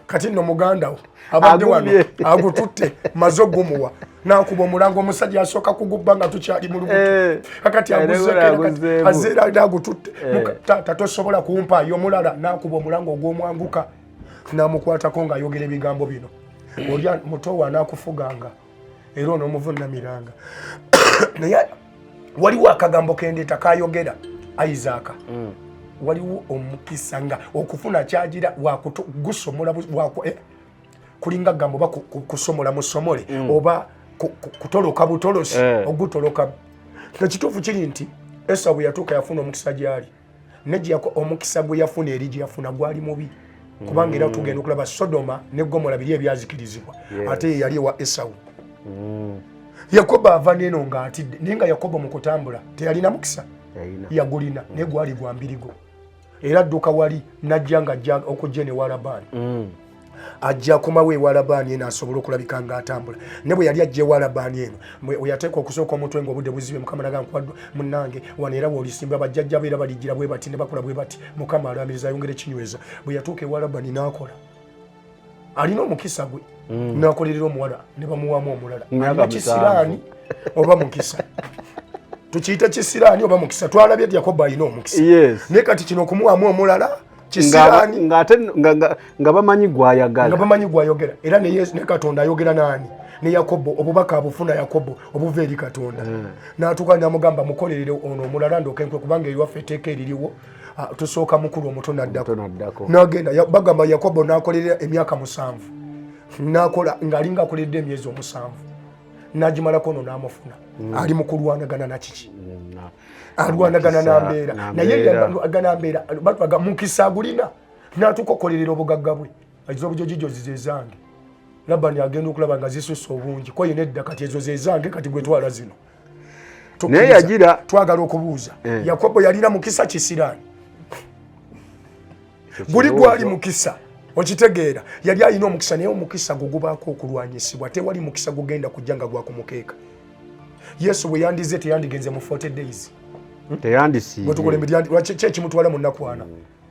kati nno muganda wo abadde wano Agumbye. Agututte, maze ogumuwa, nakuba omulango. Omusajja asooka kugubba nga tukyali mu lubuto. Kakati aguzeeko era kati aguzeemu. azeera agututte. Taata, tosobola kumpaayo omulala. Nakuba omulango ogw'omwanguka, namukwatako ng'ayogera ebigambo bino: "Oli muto we anaakufuganga era onoomuvunamiranga." Naye waliwo akagambo kendeeta kayogera Isaaka. Waliwo omukisa nga okufuna kyagira gusomola kulinga gambo oba kusomola musomole oba kutoloka butolosi. Ogutoloka. Ekituufu kiri nti Esawu bwe yatuuka yafuna omukisa gyali, omukisa gwe yafuna eri gye yafuna gwali mubi, kubanga era tugenda okulaba Sodoma ne Gomola biri ebyazikirizibwa. Ate ye yali ewa Esawu. Yakobo ava neeno ng'atidde, naye nga Yakobo mu kutambula teyalina mukisa? Yalina. Yagulina, naye gwali gwa mbirigo. Era adduka wali najja nga ajja okujja eno ewa Labaani. Ajja akomawo ewa Labaani eno asobole okulabika ng'atambula. Ne bwe yali ajja ewa Labaani eno, we yateeka okusooka omutwe ng'obudde buzibye, Mukama naga nkuwadde munnange wano era woolisimba, bajjajja be era balijjira bwe bati ne bakola bwe bati. Mukama alamiriza, ayongere kinyweza. Bwe yatuuka ewa Labaani n'akola, alina omukisa gwe, n'akolerera omuwala ne bamuwaamu omulala. Myaka Alina 7. Kisiraani oba mukisa? Tukiyite kisiraani oba mukisa? Twalabye nti Yakobo alina omukisa. Naye kati kino okumuwaamu omulala kisiraani? Ng'ate nga bamanyi gwayagala. Nga bamanyi gwayogera. Era ne ne Katonda ayogera naani? Ne Yakobo. Obubaka abufuna Yakobo obuva eri Katonda, n'atuuka namugamba, "Mukolerere ono omulala ndooke nkwe, kubanga eriwaffe etteeka eririwo, tusooka mukulu, omuto naddako." Naddako. Nagenda bagamba Yakobo n'akolerera emyaka 7, nakola ng'alinga akoleredde emyezi 7, n'agimalako. Ono n'amufuna ali mu kulwanagana nakiki? Alwanagana Mukisa, nambeera, naye nambeera. Nambeera batwaga mukisa agulina, n'atuuka okukolerera obugagga bwe, ez'obujojijozi zezange. Labani agenda okulaba nga zisusse obungi, ko yina edda, kati ezo zezange, kati gwetwala zino. Naye yagira Twagala okubuuza, Yakobo yalina mukisa kisiraani? Guli gwali mukisa, okitegeera? Yali alina omukisa, naye omukisa gwo gubaako okulwanyisibwa. Tewali mukisa gugenda kujja nga gwakumukeeka. Yesu bwe yandize teyandigenze mu 40 days. Teyandisiibye. Lwaki ki ekimutwala mu nnaku 40?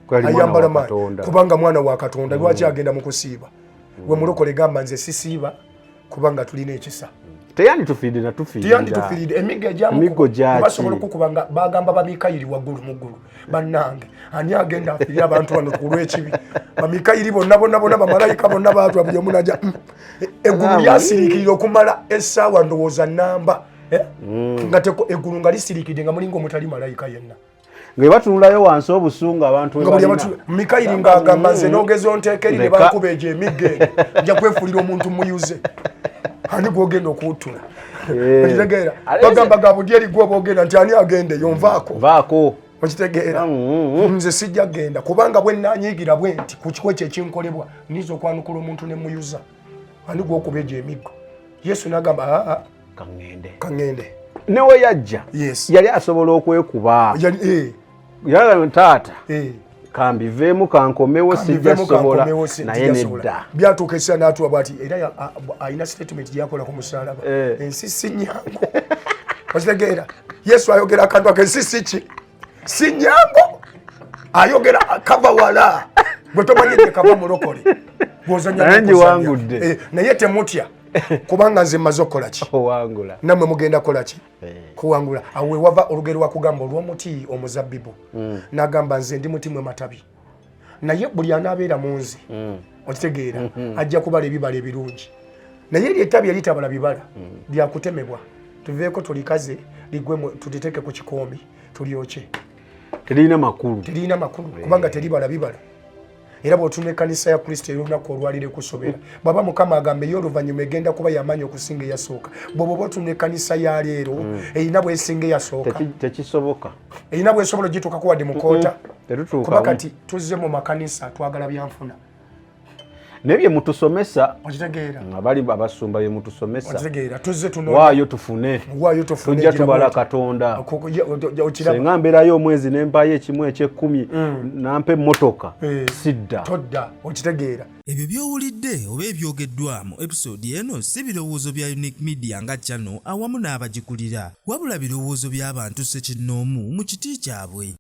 Kwali mwana Ayambala wa maanyi. Katonda. Kubanga mwana wa Katonda. Lwaki agenda mu kusiiba? We mulokole gamba, "Nze sisiiba," kubanga tulina ekisa. Teyanditufiiridde natufiirira. Teyanditufiiridde. Emiggo Emiggo gyaki? Basobola okukuba nga bagamba bamikayiri waggulu mu ggulu, "Bannange, ani agenda afiirire abantu bano ku lw'ekibi?" Bamikayiri bonna bonna bonna, bamalayika bonna baatwa, buli omu naja. Eggulu lyasiriikirira okumala essaawa ndowooza namba, eh? Nga eggulu nga lisiriikidde, nga mulinga omutali malayika yenna. Nga batunulayo wansi obusungu abantu nga buli bwe Mikayiri ng'agamba, "Nze n'ogeza onteeka eri ne Leka. bankuba egyo emiggo eno, nja kwefuulira omuntu muyuze. Ani gwogenda okuwuttula?" Okitegeera? Bagamba ga budyeri gwe oba ogenda nti ani agenda eyo, nvaako. Vaako. Okitegeera? Nze sijja genda, kubanga bwe nanyiigira bwe nti ku kiko ekyo ekinkolebwa, nyinza okwanukula omuntu ne muyuza. Ani gwokuba egyo emiggo? Yesu n'agamba, "Aa, Kaŋŋende. Kaŋŋende." Newe yajja yali asobola okwekuba. Yagamba, "Taata, kambiveemu, kankomewo, sijja Kambiveemu, sobola." kankomewo, Naye sijja sobola. nedda. Byatuuka ekiseera n'atuwa bw'ati, era alina statement gyakola ku musalaba. Ensi si nyangu. Okitegeera? Yesu ayogera akantu ako, ensi si ki? Si nyangu. Ayogera kava wala, gwe tomanyi gye kava. Mulokole gwozanya Naye n'okuzanya. ngiwangudde. Naye temutya. Kubanga nze mmaze okukola ki? Owangula. Nammwe mugenda kukola ki? Kuwangula. Awo wewava olugero lwakugamba olw'omuti omuzabbibu. N'agamba nze ndi muti mwe matabi, naye buli anaabeera mu nze, okitegeera, ajja kubala ebibala ebirungi. Naye eryo ettabi eritabala bibala lyakutemebwa, tuveeko tulikaze ligwe, tuliteeke ku kikoomi tulyokye. Terina makulu. Terina makulu kubanga teribala bibala. Era bw'otunula ekkanisa ya Kristo ey'olunaku olwaliro ekusobera, bw'aba Mukama agamba ey'oluvannyuma egenda kuba yamaanyi okusinga eyasooka. Bw'oba oba otunula ekkanisa ya leero, erina bwesinga eyasooka? Tekisoboka. Erina bwesobola ogituukako wadde mu koota? Tetutuukamu. Kuba kati tuzze mu makanisa twagala byanfuna. Naye bye mutusomesa, Okitegeera? Abali abasumba bye mutusomesa, Okitegeera, tuzze tunoonya waayo tufune, waayo tufune. Tujja gira tubala bw'oti. Katonda. Okiraba? Senga mbeerayo omwezi ne mpaayo ekimu ekyekkumi, nampa emmotoka, sidda. Todda, okitegeera? Ebyo by'owulidde oba ebyogeddwa mu episode eno si birowoozo bya Unique Media nga channel awamu n'abagikulira, wabula birowoozo by'abantu ssekinnoomu mu kiti kyabwe.